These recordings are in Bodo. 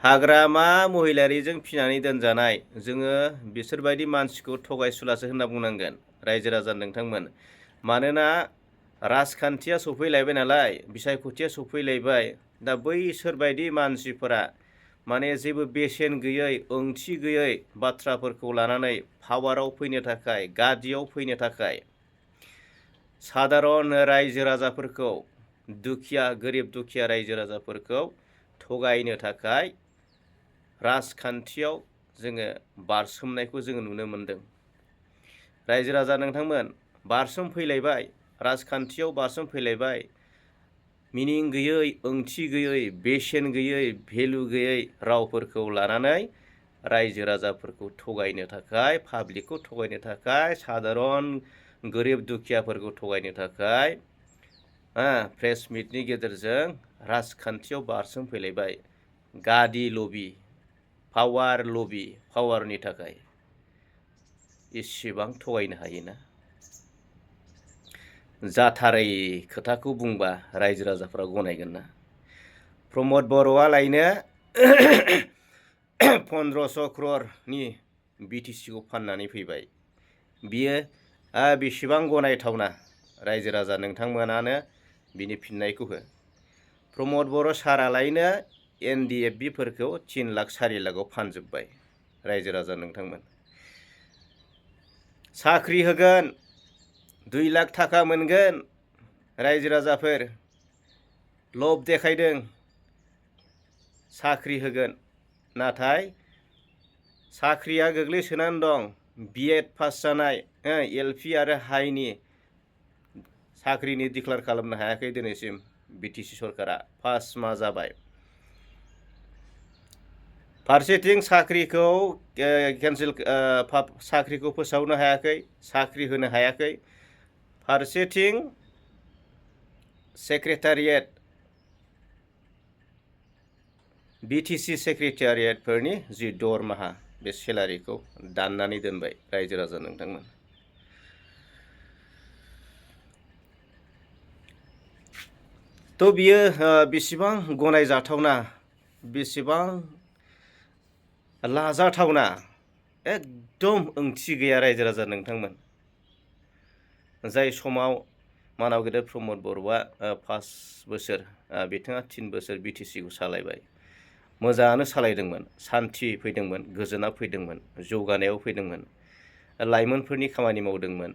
हाग्रामा महिलारिजों फिनानै दोनजानाय जोङो बिसोरबायदि मानसिखौ थगायसुलासो होनना बुंनांगोन रायजो राजा नोंथांमोन। मानोना राजखान्थिया सफैलायबाय नालाय, बिसायख'थिया सफैलायबाय। दा बैसोरबायदि मानसिफोरा माने जेबो बेसेन गैयै, ओंथि गैयै बाथ्राफोरखौ लानानै पावाराव फैनो थाखाय, गादियाव फैनो थाखाय सादारन रायजो राजाफोरखौ, दुखिया, गोरिब दुखिया रायजो राजाफोरखौ थगायनो थाखाय राजखान्थियाव जोङो बारसोमनायखौ जोङो नुनो मोनदों। रायजो राजा नोंथांमोन, बारसोम फैलायबाय, राजखान्थियाव बारसोम फैलायबाय। मिनिं गैयै, ओंथि गैयै, बेसेन गैयै, भेलु गैयै रावफोरखौ लानानै रायजो राजाफोरखौ थगायनो थाखाय, पाब्लिकखौ थगायनो थाखाय, सादारन गोरिब दुखियाफोरखौ थगायनो थाखाय प्रेस मिटनि गेजेरजों राजखान्थियाव बारसोम फैलायबाय। गादि लबि, पावार लबि, पावारनि थाखाय इसेबां थगायनो हायोना? जाथारै खोथाखौ बुंबा रायजो राजाफ्रा गनायगोन ना? प्रमद बर'आ लायनो 1500 क्ररनि बिटिसिखौ फाननानै फैबाय। बियो बेसेबां गनायथावना? रायजो राजा नोंथांमोनानो बिनि फिननायखौ हो। प्रमद बर' सारालायनो NDFBफोरखौ 3 लाख 4 लाखआव फानजोब्बाय। रायजो राजा नोंथांमोन, साख्रि होगोन, 2 लाख थाखा मोनगोन। रायजो राजाफोर लब देखायदों, साख्रि होगोन। नाथाय साख्रिया गोग्लैसोनानै दं। BEd पास जानाय, LP आरो हाइनि साख्रिनि डिक्लेयार खालामनो हायाखै दिनैसिम BTC सरकारा। 5 माह जाबाय। फारसेथिं साख्रिखौ साख्रिखौ फोसावनो हायाखै, साख्रि होनो हायाखै। फारसेथिं सेक्रेटारियेट, BTC सेक्रेटारियेटफोरनि जि दरमाहा, बे सेलारिखौ दाननानै दोनबाय। रायजो राजा नोंथांमोन, थ' बियो बेसेबां गनायजाथावना, बेसेबां लाजाथावना? एकदम ओंथि गैया रायजो राजा नोंथांमोन। जाय समाव मानाव गेदेर प्रमद बर'आ 5 बोसोर, बिथाङा 3 बोसोर BTCखौ सालायबाय। मोजाङानो सालायदोंमोन, सान्थि फैदोंमोन, गोजोना फैदोंमोन, जौगानायाव फैदोंमोन, लाइमोनफोरनि खामानि मावदोंमोन।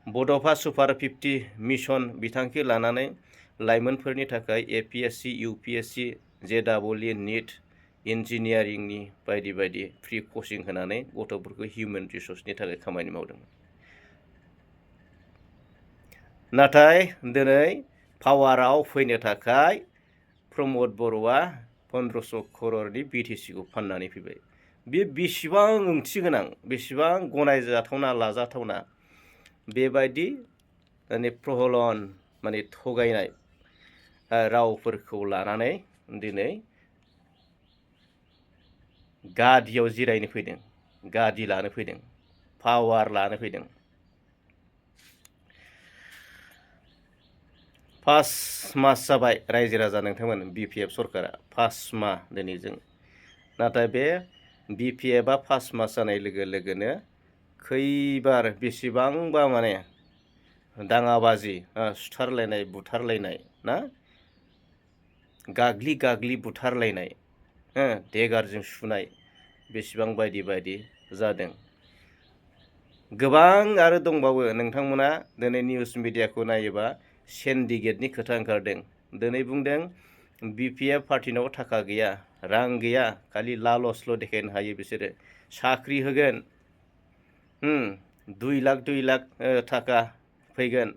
बड'फा सुपार 50 मिशन बिथांखि लानानै लाइमोनफोरनि थाखाय APSC, UPSC, JEE, NEET, इन्जिनियारिंनि बायदि बायदि फ्रि कचिं होनानै गथ'फोरखौ हिउमेन रिसर्सनि थाखाय खामानि मावदोंमोन। नाथाय दिनै पावाराव फैनो थाखाय प्रमद बर'आ 1500 क्ररनि BTCखौ फाननानै फैबाय। बे बेसेबां ओंथि गोनां, बेसेबां गनायजाथावना, लाजाथावना? बेबायदि प्रहलन, थगायनाय रावफोरखौ लानानै दिनै गादियाव जिरायनो फैदों, गादि लानो फैदों, पावार लानो फैदों। 5 मास जाबाय रायजो राजा नोंथांमोन, BPF सरकारा 5 माह दिनैजों। नाथाय बे BPFआ 5 मास जानाय लोगो लोगोनो खैबार, बेसेबांबा दाङाबाजि, सुथारलायनाय, बुथारलायनाय ना, गाग्लि गाग्लि बुथारलायनाय, देगारजों सुनाय, बेसेबां बायदि बायदि जादों। गोबां आरो दंबावो। नोंथांमोना दिनै निउस मिडियाखौ नायोबा सिन्डिकेटनि खोथा ओंखारदों। दिनै बुंदों BPF पार्टिनाव थाखा गैया, रां गैया, खालि लालसल' देखायनो हायो बिसोरो। साख्रि होगोन, 2 लाख थाखा फैगोन,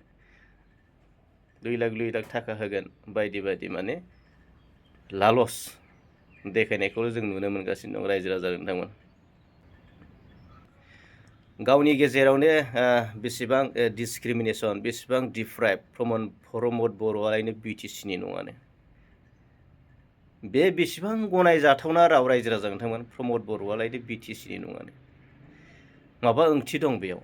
2 लाख थाखा होगोन, बायदि बायदि लालस देखायनायखौ जों नुनो मोनगासिनो दं रायजो राजा नोंथांमोन। गावनि गेजेरावनो बेसेबां डिसक्रिमिनेसन, बेसेबां डिप्राइभ। प्रमद बर'आलायनो BTCनि नङानो। बे बेसेबां गनायजाथावना राव रायजो राजा नोंथांमोन? प्रमद बर'आलायनो BTCनि नङानो। माबा ओंथि दं बेयाव?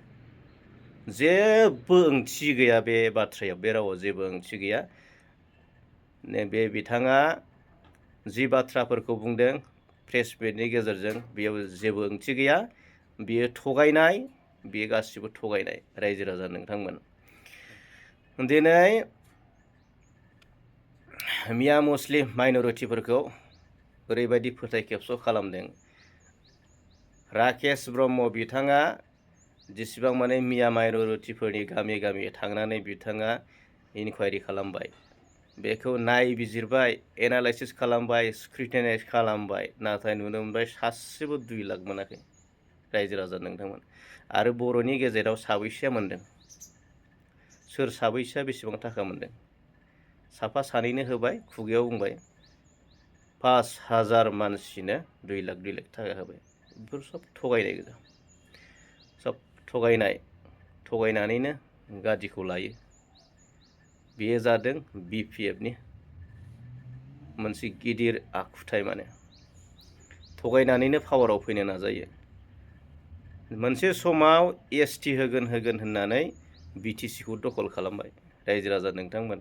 जेबो ओंथि गैया बे बाथ्रायाव, बे रावाव जेबो ओंथि गैया। बे बिथाङा जि बाथ्राफोरखौ बुंदों प्रेस मिटनि गेजेरजों बेयाव जेबो ओंथि गैया। बेयो थगायनाय, बेयो गासिबो थगायनाय रायजो राजा नोंथांमोन। दिनै मिया मुस्लिम माइन'रिटिफोरखौ ओरैबायदि फोथाय खेबस' खालामदों। राकेश ब्रह्म बिथाङा जेसेबां माने मिया माइन'रिटिफोरनि गामि गामि थांनानै बिथाङा इनकुवारि खालामबाय, बेखौ नायबिजिरबाय, एनालाइसिस खालामबाय, स्क्रुटिनाइज खालामबाय, नाथाय नुनो मोनबाय सासेबो 2 लाख मोनाखै रायजो राजा नोंथांमोन। आरो बर'नि गेजेराव साबैसेया मोनदों? सोर साबैसेया बेसेबां थाखा मोनदों? साफा सानैनो होबाय, खुगायाव बुंबाय 5,000 मानसिनो 2 लाख थाखा होबाय। बेफोर सब थगायनाय गोजा, सब थगायनाय, थगायनानैनो गादिखौ लायो। बेयो जादों BPFनि मोनसे गिदिर आखुथाय, माने थगायनानैनो पावाराव फैनो नाजायो। मोनसे समाव ST होगोन होननानै BTCखौ दखल खालामबाय रायजो राजा नोंथांमोन,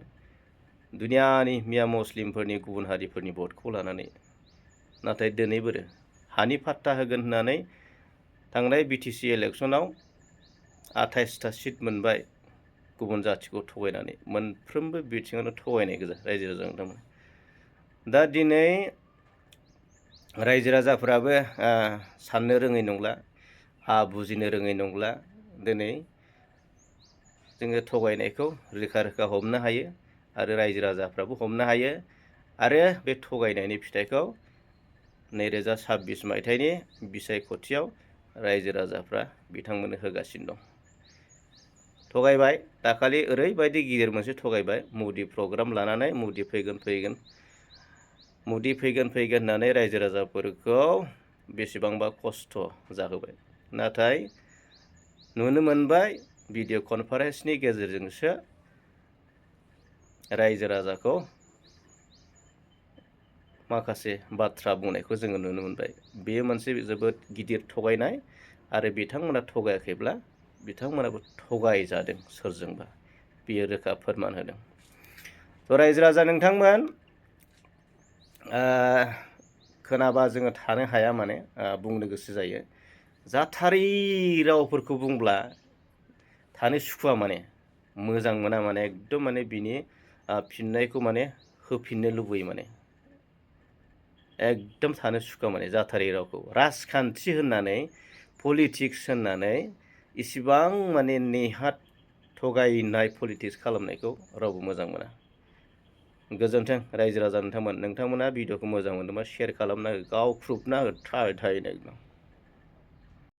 दुनियानि मिया मुस्लिमफोरनि गुबुन हारिफोरनि भटखौ लानानै। नाथाय दिनै बोरो हानि फाट्टा होगोन होननानै थांनाय BTC इलेक्सनाव 28टा सिट मोनबाय गुबुन जाथिखौ थगायनानै। मोनफ्रोमबो बिथिङावनो थगायनाय गोजा रायजो राजा नोंथांमोन। दा दिनै रायजो राजाफ्राबो साननो रोङै नंला, बुजिनो रोङै नंला। दिनै जोङो थगायनायखौ रोखा रोखा हमनो हायो आरो रायजो राजाफ्राबो हमनो हायो। आरो बे थगायनायनि फिथाइखौ 2026 मायथाइनि बिसायख'थियाव रायजो राजाफ्रा बिथांमोननो होगासिनो दं। थगायबाय, दाखालि ओरैबायदि गिदिर मोनसे थगायबाय, मोदी प्रग्राम लानानै मोदी फैगोन होननानै रायजो राजाफोरखौ बेसेबांबा खस्थ' जाहोबाय। नाथाय नुनो मोनबाय भिडिअ कनफारेन्सनि गेजेरजोंसो रायजो राजाखौ माखासे बाथ्रा बुंनायखौ जोङो नुनो मोनबाय। बेयो मोनसे जोबोद गिदिर थगायनाय आरो बिथांमोना थगायाखैब्ला बिथांमोनाबो थगायजादों सोरजोंबा, बेयो रोखा फोरमान होदों। रायजो राजा नोंथांमोन, खोनाबा जोङो थानो हाया, माने बुंनो गोसो जायो। जाथारै रावफोरखौ बुंब्ला थानो सुखुवा, माने मोजां मोना, माने एकदम माने बिनि फिननायखौ माने होफिननो लुबैयो, माने एकदम थानो सुखुवा, माने जाथारै रावखौ राजखान्थि होननानै, पलिटिक्स होननानै इसिबां माने नेहाथ थगायनाय पलिटिक्स खालामनायखौ रावबो मोजां मोना। गोजोन्थों रायजो राजा नोंथांमोन। नोंथांमोना भिडिअखौ मोजां मोनदोंबा शेयार खालामना हो, गावख्रुबना हो, थाय थायैनो एकदम।